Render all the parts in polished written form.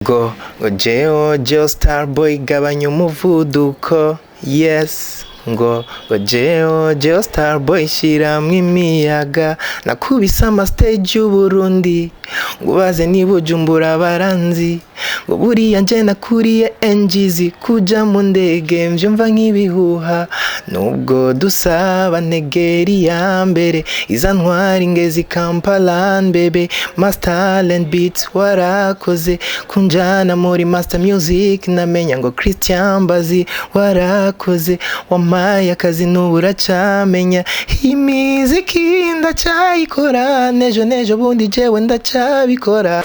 Ngo ngo jewe Joe Starboy gabanya umuvuduko, yes, ngo ngo jewe Joe Starboy shiramwo imiyaga, nakubise ama stage y'Uburundi, ngo baze ni Bujumbura baranzi, ngo buriya nje nakuriye NGZ, kuja mu ndege mvyumva nk'ibihuha, nubwo dusaba ntegera iya mbere iza ntwara ingezi Kampala mbebe Master and Beats warakoze kunjana muri Master Music, namenya ngo Christian Mbazi warakoze wampaye akazi n'ubu uracamenya imiziki ndacyayikora, nejo nejo bundi jewe ndacyabikora.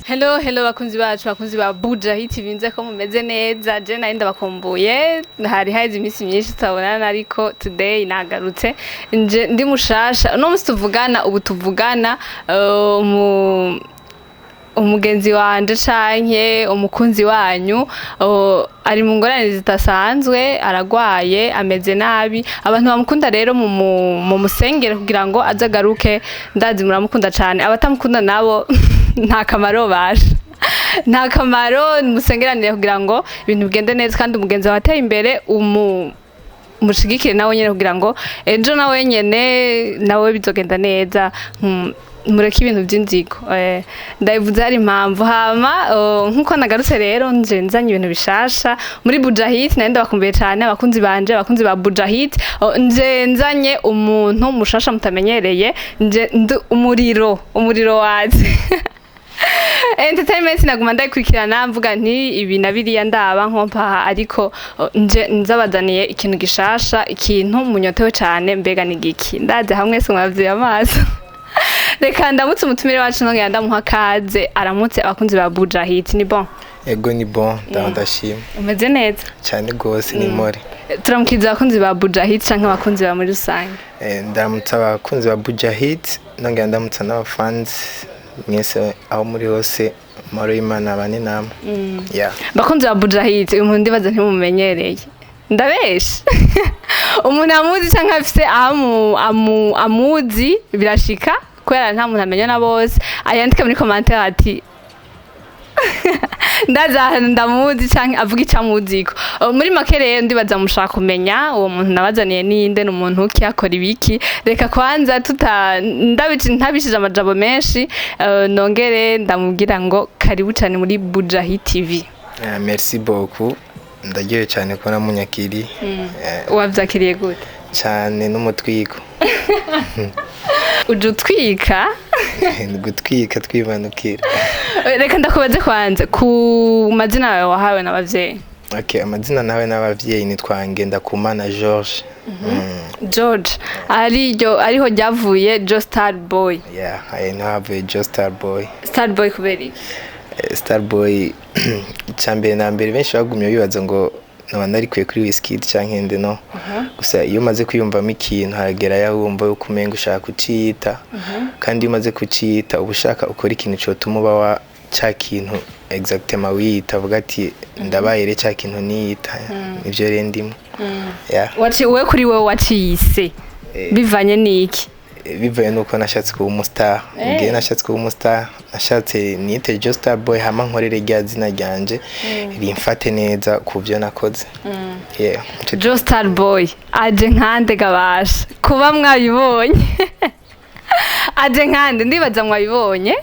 Hello, hello bakunzi bacu, bakunzi ba Buja Hit TV, nze ko mumeze neza. Je nari ndabakumbuye, hari haheze iminsi myinshi tutabonana, ariko today nagarutse nje ndi mushasha. Uno munsi tuvugana, ubu tuvugana umugenzi wanje canke umukunzi wanyu ari mu ngorane zidasanzwe, aragwaye, ameze nabi. Abantu bamukunda rero mu musengere kugira ngo aze agaruke. Ndazi muramukunda cane, abatamukunda nabo nta kamaro basha, nta kamaro. Musengeranire kugira ngo ibintu bigende neza, kandi umugenzi wawe ateye imbere umushigikire nawe nyene kugira ngo ejo nawe nyene nawe bizogenda neza. Mureke ibintu by'inzigo, ndabivuze hari impamvu. Hama nkuko nagarutse rero nje nzanye ibintu bishasha muri Buja Hit. Nari ndabakumbuye cane abakunzi banje, abakunzi ba Buja Hit. Nje nzanye umuntu mushasha mutamenyereye, nje umuriro, umuriro waze entertainment. Naguma ndayikurikirana mvuga nti ibi na biriya ndaba nkompaha, ariko nje nzabazaniye ikintu gishasha, ikintu munyotewe cane. Mbega ni giki? Ndaze hamwe se mwavyiye amaso. Reka ndamutse umutumire wacu, nongera ndamuha kaze, aramutse abakunzi ba Buja Hit. Ni bon? Ego, ni bon, ndashima. Umeze neza? Cyane gose, ni more. Turamukiza abakunzi ba Buja Hit canke abakunzi ba muri rusange. Ndamutsa abakunzi ba Buja Hit, nongera ndamutsa n'abafans mwese aho muri hose, amahoro y'Imana abane namwe. Yeah. Bakunzi ba Buja Hit, uyu muntu ndibaza ntimumenyereye, ndabesha? Umuntu amuzi canke afise aho amuzi birashika, kubera nta muntu amenya na bose, ayandike muri commentaire ati ndaza ahantu ndamuzi, canke avuga ico amuziko. Muri make rero ndibaza mushaka kumenya uwo muntu nabazaniye ninde, ni umuntu ki, akora ibiki. Reka kwanza tuta ntabishije amajambo menshi, nongere ndamubwira ngo karibu cane muri Buja Hit TV. Merci beaucoup, ndaryohewe cyane kubona munyakiri. Wavyakiriye gute? Cyane n'umutwiko. Uje utwika. Gutwika twimanukira. Reka ndakubaze kwanza ku mazina yawe wahawe n'abavyeyi. Okay, amazina nawe n'abavyeyi nitwa Ngendakumana George. George, ariryo ariho ryavuye Joe Star Boy? Yeah, ayo niho havuye Joe Star Boy. Star Boy kubera iki? Star Boy, icambere na mbere benshi bagumye bibaza ngo noba narikuye kuri Wizkid canke nde, no gusa iyo umaze kwiyumvamo ikintu haragera yaho wumva yuko umenga ushaka kuciyita, kandi iyo umaze kuciyita uba ushaka ukora ikintu cotuma uba wa ca kintu exactement wiyita, avuga ati ndabaye re ca kintu niyita, nivyo rero ndimo. Yeah. Waci we kuri wewe waciyise bivanye n'iki? Bivuye nuko nashatse kuba umustar. Ngiye nashatse kuba umustar, nashatse niyite Joe Star Boy, hama nkorere rya zina ryanje rimfate neza ku byo nakoze. Yeah. Joe Star Boy aje nkande gabasha kuba mwabibonye, aje nkande? Ndibaza mwabibonye,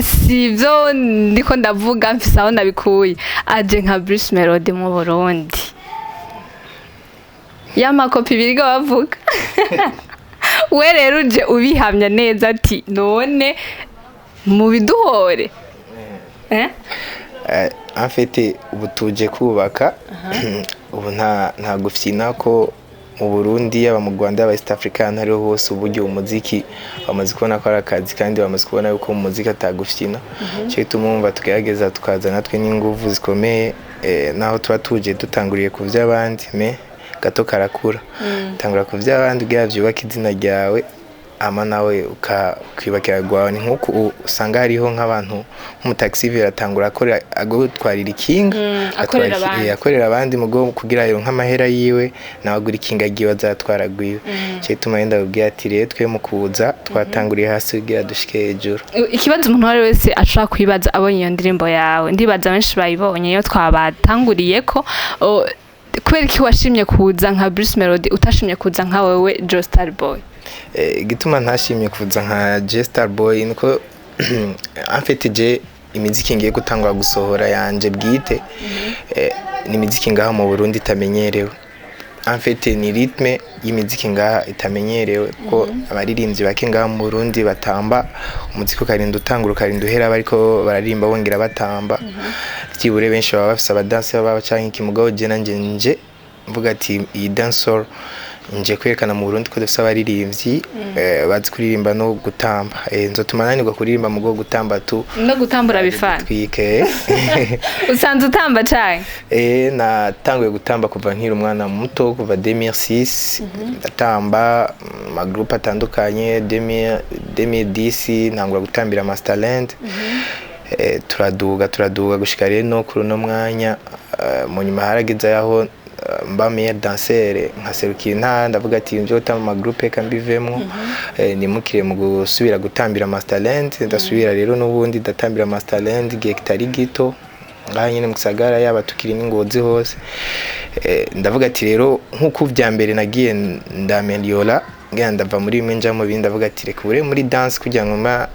sivyo ndiko ndavuga, mfise aho nabikuye. Aje nka Bruce Melody mu Burundi, y'amakopi biriga bavuga. We rero uje ubihamya neza ati none mubiduhore, eh? En fait ubu tuje kubaka, ubu nta gufyina ko mu Burundi, yaba mu Rwanda, yaba East Africa, ahantu ariho hose, uburyo umuziki bamaze kubona ko ari akazi, kandi bamaze kubona yuko mu muziki atagufyina. Cyo gituma wumva tugerageza tukaza natwe n'inguvu zikomeye, naho tuba tuje dutanguriye ku vy'abandi, mais gato karakura, tangura ku vy'abandi kugira vyubake izina ryawe. Ama nawe ukakwibakira gwawe. Ni nkuko usanga hariho nk'abantu, nk'umutaxi atangura akorera, agutwarira ikinga, Akorera atwara abandi. Akorera abandi mugo kugira ayo nk'amahera yiwe, nawe agura ikinga ryiwe azatwara gwiwe. Cyo gituma yenda kubwira ati rero twe mu kuza twatanguriye hasi kugira dushike hejuru. Ikibazo umuntu uwo ari we wese ashobora kwibaza abonye iyo ndirimbo yawe, ndibaza benshi bayibonye iyo twabatanguriye ko kubera iki washimye kuza nka Bruce Melody, utashimye kuza nka wewe Joe Star Boy? Igituma ntashimye kuza nka J Star Boy nuko en fait je imiziki ngiye gutangura gusohora yanje bwite, ni imiziki ngaha mu Burundi itamenyerewe. En fait ni rythme y'imiziki ngaha itamenyerewe, ko abaririmbyi bake ngaha mu Burundi batamba umuziki ukarinda utangura ukarinda uhera bariko bararirimba bongera batamba. Byibure benshi baba bafise abadansi baba canke iki. Mugabo je nanje nje mvuga ati iyi dancehall nje kwerekana mu Burundi ko dufise abaririmbyi bazi kuririmba no gutamba. Nzotuma nanirwa kuririmba, mugo gutamba tu No gutambura bifana. Twike. Usanze utamba cane? Natanguye gutamba kuva nkiri umwana muto, kuva 2006 ndatamba ma groupe atandukanye. 2000 2010 ntangura gutambira Masterland. Turaduga turaduga gushika rero no kuri uno mwanya. Mu nyuma harageze aho mba meilleur danseur, nkaserukira intara. Ndavuga ati ibyo gutamba mu ma groupe reka mbivemwo, nimukire mu gusubira gutambira Masterland. Ndasubira rero n'ubundi ndatambira Masterland igihe kitari gito ngaha nyine mu gisagara, yaba tukiri n'ingozi hose. Ndavuga ati rero nk'uko vya mbere nagiye ndameliora, ngenda ndava muri bimwe nja mu bindi, ndavuga ati reka ubure muri dance kugira ngo mba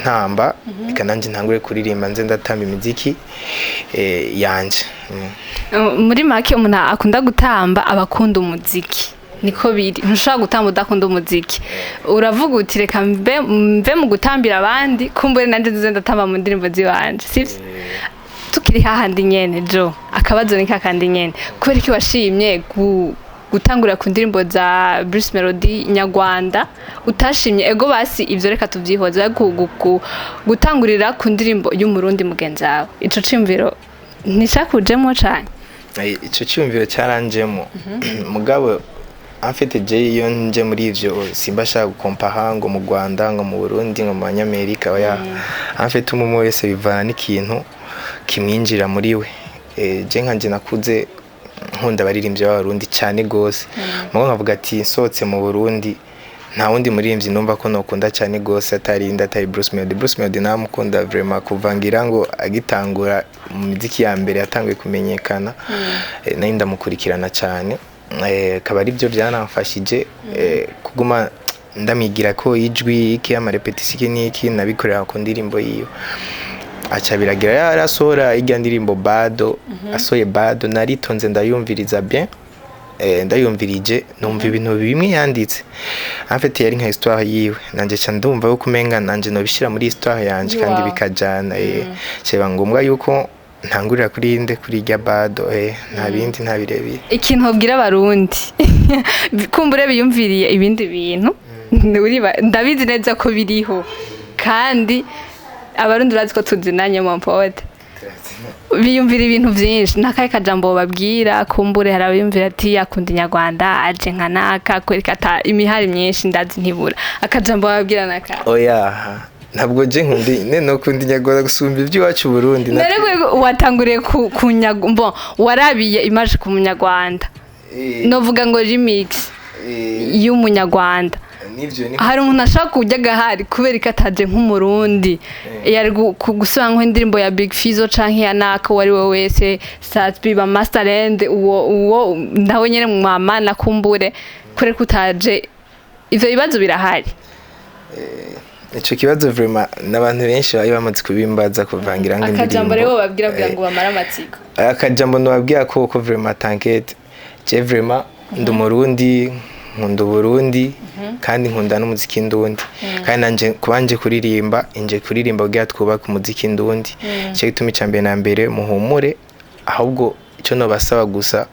ntamba, reka nanjye ntangure kuririmba, nze ndatamba imiziki yanje. Muri make umuntu akunda gutamba aba akunda umuziki, niko biri. Ntushobora gutamba udakunda umuziki. Uravuga uti reka mve mu gutambira abandi, kumbure nanje nze ndatamba mu ndirimbo ziwanje, sivyo? Tukiri hahandi nyene jo, akabazo ni kakandi nyene: kubera iki washimye gutangurira ku ndirimbo za Bruce Melody nyarwanda, utashimye ego basi ivyo reka tuvyihoze, ariko gutangurira ku ndirimbo y'umurundi mugenzi wawe, ico ciyumviro nticakujemwo cane? Ico cyumviro cyaranjemo, mugabo en fait je iyo nje muri ivyo simba shaka gukompara ngo mu Rwanda, ngo mu Burundi, ngo mu Banyamerika. Oya, en fait umwe wese bivana n'ikintu kimwinjira muri we. Je nkanje nakuze nkunda abaririmbyi b'Abarundi cyane gose, mugabo nkavuga ati nsohotse mu Burundi nta wundi muririmbyi numva ko nokunda cyane gose atari Bruce Melody. Bruce Melody namukunda vraiment kuva ngira ngo agitangura mu miziki ya mbere yatanguye kumenyekana. Nari ndamukurikirana cyane. Akaba ari byo byanamfashije kuguma ndamwigira ko ijwi iki, amarépétition iki n'iki, nabikorera ku ndirimbo yiwe. Aca biragira yarasohora irya ndirimbo Bado. Asohoye Bado naritonze ndayumviriza bien. Ndayumvirije numva ibintu bimwe yanditse, en fait yari nka histoire yiwe, nanje ca ndumva yuko umenga nanje nobishira muri histoire yanje kandi bikajana. Kiba ngombwa yuko ntangurira kuri inde, kuri irya Bado. Nta bindi, nta birebire. Ikintu ubwira Abarundi kumbure biyumviriye ibindi bintu, ndabizi neza ko biriho, kandi Abarundi urazi ko tuzinanye mu mpote, biyumvira ibintu vyinshi. Nakahe kajambo babwira? Kumbure hari abayumvira ati akunda inyarwanda, aje nka naka kwereka ata imihari myinshi, ndazi ntibura. Akajambo babwira naka? Oya, ntabwo je nkundi ne no kundi nyarwanda gusumba iby'iwacu Burundi. None watanguriye ku bon, warabiye image ku munyarwanda, novuga ngo remix y'umunyarwanda. Nivyo ni Hari umuntu ashaka kujya agahari kubera ko ataje nk'Umurundi, yari gusubira nk'indirimbo ya Big Fizzo canke ya naka uwo ari we wese, Satbi ba Masterland, uwo nawe nyene mwamana, kumbure kubera ko utaje. Ivyo bibazo birahari. Ico kibazo vraiment n'abantu benshi bari bamaze kubimbaza kuvangira ngo Akajambo indirimbo. Rero babwira kugira ngo bamare amatsiko. Akajambo nobabwira ko vraiment t'inquiète, je vraiment ndi Umurundi, nkunda Uburundi kandi nkunda n'umuziki ndundi, kandi nanje kubanje kuririmba, inje kuririmba kugira twubake umuziki ndundi. Ico gituma ica mbere na mbere muhumure, ahubwo ico nobasaba gusa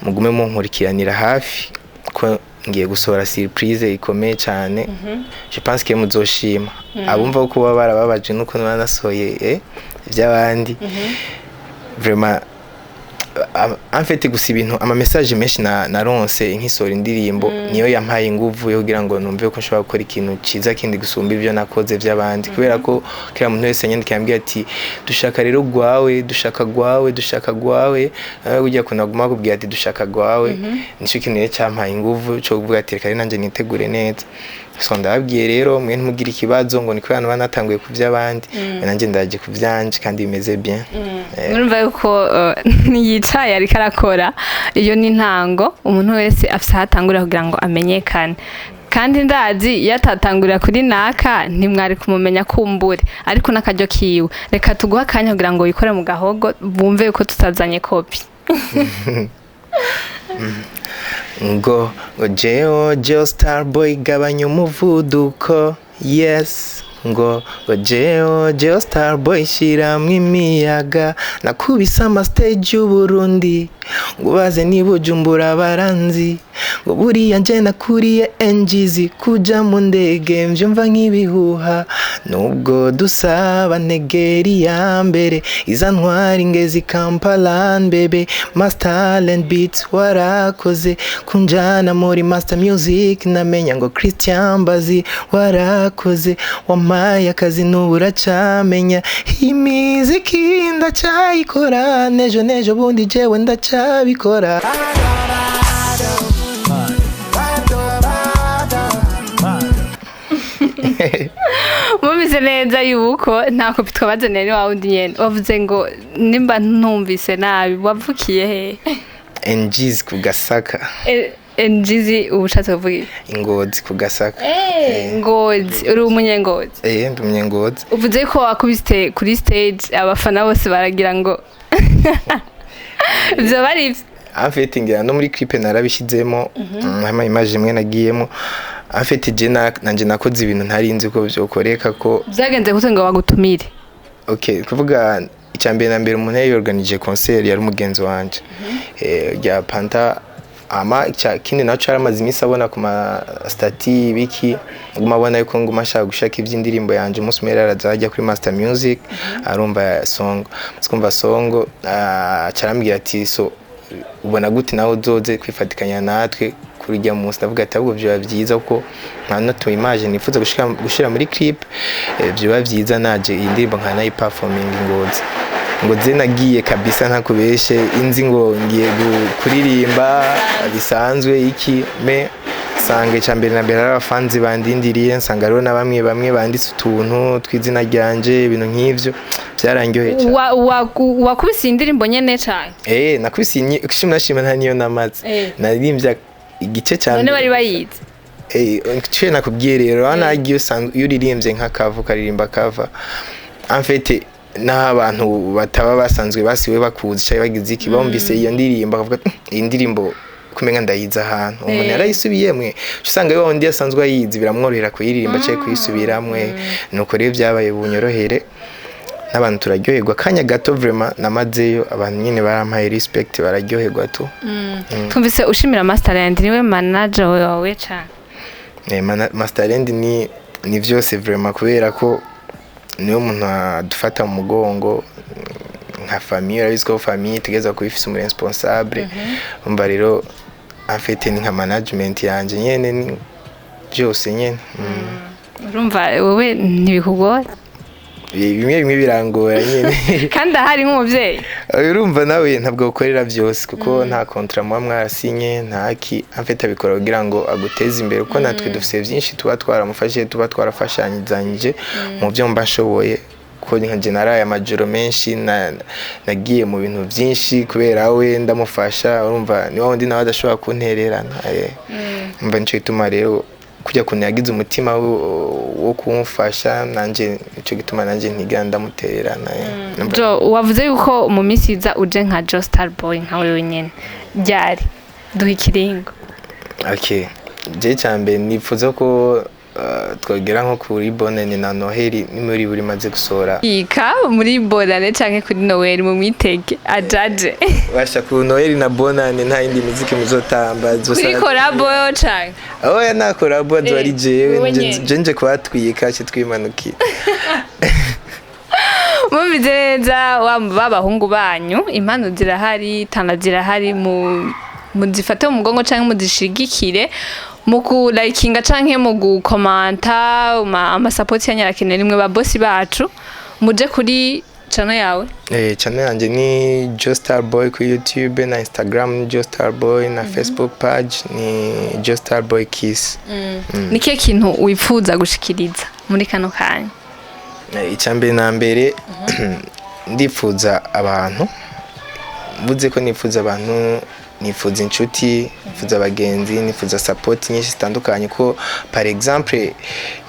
mugume munkurikiranira hafi ko ngiye gusohora surprise ikomeye cyane. Je pense que muzoshima. Abumva ko kuba barababaje nuko naba nasohoye iby'abandi, vraiment En fait gusa ibintu, ama message menshi na naronse nkisora indirimbo niyo yampaye inguvu yo kugira ngo numve ko nshobora gukora ikintu ciza kindi gusumba ivyo nakoze vy'abandi, kubera ko kila muntu wese yanyandikiye ambwira ati: "Dushaka rero gwawe, dushaka gwawe, dushaka gwawe." Ujya kunaguma kubwira ati: "Dushaka gwawe." Nico kintu rero campaye inguvu co kuvuga ati: "Reka rero nanje nitegure neza." So ndababwiye rero, mwe ntimugire ikibazo ngo ni kubera naba natanguye ku vy'abandi, nanje ndaje ku vyanje kandi bimeze bien. Murumva yuko ntiyicaye, ariko arakora. Iyo ni intango. Umuntu wese afise aho atangurira kugira ngo amenyekane, kandi ndazi iyo atatangurira kuri naka ntimwari kumumenya kumbure, ariko n'akaryo kiwe. Reka tuguhe akanya kugira ngo wikore mu gahogo, bumve yuko tutazanye copie. Ngo jeo jeo starboy, gabanya umuvuduko, yes. Ngo jeo jeo starboy, shiramwo imiyaga. Nakubise ama stage y'Uburundi, ngo baze ni Bujumbura baranzi, ngo buriya nje nakuriye NGZ. Kuja mu ndege mvyumva nk'ibihuha, nubwo dusaba ntegeri ya mbere iza ntwari ngezi Kampala. Bebe Master Beats, warakoze kunjana muri Master Music. Namenya ngo Christian Bazi, warakoze wampaye akazi, n'ubu uracamenya imiziki ndacyayikora, nejo nejo bundi jewe ndacyabikora. Mumeze neza yuko nta copie twabazaniye, ni wawe undi nyene wavuze ngo nimba ntumvise nabi, wavukiye he? NGZ ku Gasaka. NGZ uba ushatse kuvuga iki? Ingozi ku Gasaka. Ngozi, uri umunyengozi? Eh, ndi umunyengozi. Uvuze ko wakubise kuri stage abafana bose baragira ngo ivyo bari ivyo. En fait ngira no muri clip narabishizemo, hama image imwe nagiyemo. En fait je nanje nakoze ibintu ntari nzi ko vyokoreka ko. Vyagenze gute ngo bagutumire? Okay, kuvuga icya mbere na mbere, umuntu yari yorganije concert yari umugenzi wanje, rya Panta. Ama icya kindi naco, yaramaze iminsi abona ku ma statut biki, nguma abona yuko nguma ashaka gushaka ivy'indirimbo yanje. Umunsi umwe rero araza ajya kuri Master Music, arumva song, kumva song, aca arambwira ati: "So ubona gute nawe uzoze kwifatikanya natwe kuri ujya munsi?" Ndavuga ati: "Ahubwo vyoba vyiza, kuko nka no tu image nifuza gushira muri clip, vyoba vyiza naje iyi ndirimbo nka nayi performing Ngozi." Ngo ze nagiye kabisa, ntakubeshe, inzi ngo ngiye kuririmba bisanzwe iki, me nsanga icya mbere na mbere ari abafanzi bandindiriye, nsanga hariho na bamwe bamwe banditse utuntu tw'izina ryanje, ibintu nk'ivyo byarandyoheye cyane. Wakubise iyi ndirimbo nyene cane? Eh, nakubise nashima nta niyo namaze. Naririmbye igice cya None mbere. bari bayizi? Eh, icyo nakubwiye rero, urabona iyo usanzwe iyo uririmbye nka cover, ukaririmba cover, en fait n'aho abantu bataba basanzwe basiwe bakuzi cyangwa bagize iki, bumvise iyo ndirimbo bakavuga ati: "Iyi ndirimbo kumenga ndayizi ahantu." Umuntu yarayisubiyemwe, usanga wa wundi yasanzwe ayizi biramworohera kuyiririmba cyangwa kuyisubiramwe. Nuko rero byabaye bunyorohere, n'abantu turaryoherwa akanya gato. Vraiment namazeyo, abantu nyine barampaye respect, bararyoherwa tu. Twumvise ushimira Masterland, niwe manager wawe cane? Masterland ni vyose vraiment, kubera ko niwe muntu adufata mu mugongo nka famille. Urabizi ko famille itegerezwa kuba ifise umu responsable. Umva rero, en fait ni nka management yanje nyene, ni byose nyene. Urumva wowe ntibikugora? Bimwe bimwe birangora nyene. Kandi ahari nk'umuvyeyi. Urumva nawe ntabwo ukorera byose, kuko nta contrat muba mwarasinye, nta ki. En fait abikora kugira ngo aguteze imbere, kuko natwe dufise byinshi tuba twaramufashije, tuba twarafashanyizanyije mu byo mba nshoboye, ko nka je naraye amajoro menshi, nagiye mu bintu byinshi kubera we, ndamufasha. Urumva ni wa wundi nawe adashobora kuntererana. Umva nico gituma rero kujya kuntu yagize umutima wo kumfasha, nanje nico gituma nanje ntigera ndamutererana. Jo, wavuze yuko mu minsi iza uje nka Jo Starboy, nka wewe nyene, ryari? Duha ikiringo. Okay, je cyambere nifuza ko twagera nko kuri Bonane na Noheli, ni muri buri maze gusohora. Ika muri Bonane canke kuri Noel mu mwitege ajaje. Basha, ku Noheli na Bonane nta yindi miziki muzotamba. Kuri collabo canke? Oya, nta collabo, azoba ari jewe. Wewe nyene. Je nje kubatwika ce twimanukiye. Mumeze Mwumvize neza b'abahungu banyu, impano zirahari, talent zirahari, mu muzifate mu mugongo canke muzishigikire mu kulayikinga canke mu gukomanta. Amasapoti yanyu arakenewe, nimwe ba bosi bacu. Muje kuri channel yawe. Channel yanjye ni Joe Star Boy kuri YouTube na Instagram ni Joe Star Boy na Facebook page ni Joe Star Boy Kiss. Ni kihe kintu wifuza gushikiriza muri kano kanya? Icya mbere na mbere, ndifuza abantu, mvuze ko nifuza abantu, nifuza inshuti, nifuza abagenzi, nifuza support nyinshi zitandukanye, ko par exemple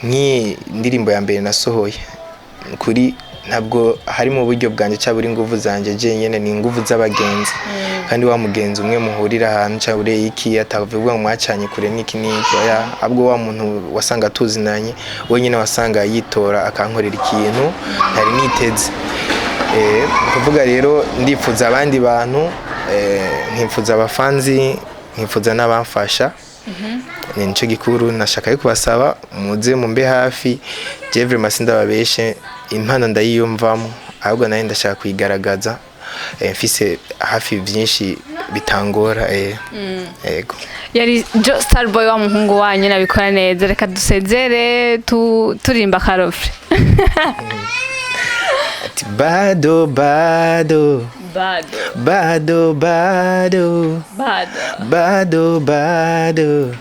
nk'iyi ndirimbo ya mbere nasohoye kuri, ntabwo hari mu buryo bwanjye cyangwa uri ingufu zanjye jenyine, ni ingufu z'abagenzi. Kandi wa mugenzi umwe muhurira ahantu cyangwa uriye iki, atavuga ngo mwacanye kure n'iki n'iki, oya, ahubwo wa muntu wasanga tuzinanye wenyine, wasanga yitora akankorera ikintu ntari niteze. Ni kuvuga rero ndifuza abandi bantu, nkifuza abafanzi, nkifuza n'abamfasha. Ni nicyo gikuru nashaka yo kubasaba, muze mumbe hafi. Jewe vraiment sindababeshe, impano ndayiyumvamo, ahubwo nayo ndashaka kuyigaragaza, mfise hafi byinshi bitangora, yego. Yari Joe Starboy wa muhungu wanyu, nabikora neza. Reka dusezere turirimba karofre. Ati bado bado. Bado. Bado bado. Bado. Bado bado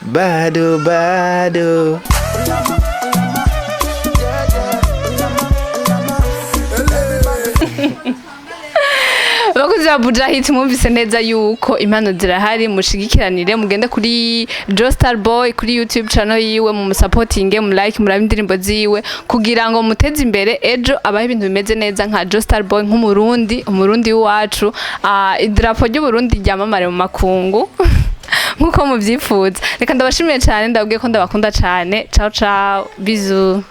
bado bado. Abakozi ba Buja Hit, mwumvise neza yuko impano zirahari, mushigikiranire, mugende kuri Joe Star Boy kuri YouTube channel yiwe, mu musapotinge, mu like, murabe indirimbo ziwe kugira ngo muteze imbere, ejo abaho ibintu bimeze neza nka Joe Star Boy, nk'umurundi, umurundi w'iwacu. Idarapo ry'Uburundi ryamamare mu makungu nkuko muvyifuza. Reka ndabashimiye cyane, ndababwiye ko ndabakunda cyane. Ciao ciao, bisous.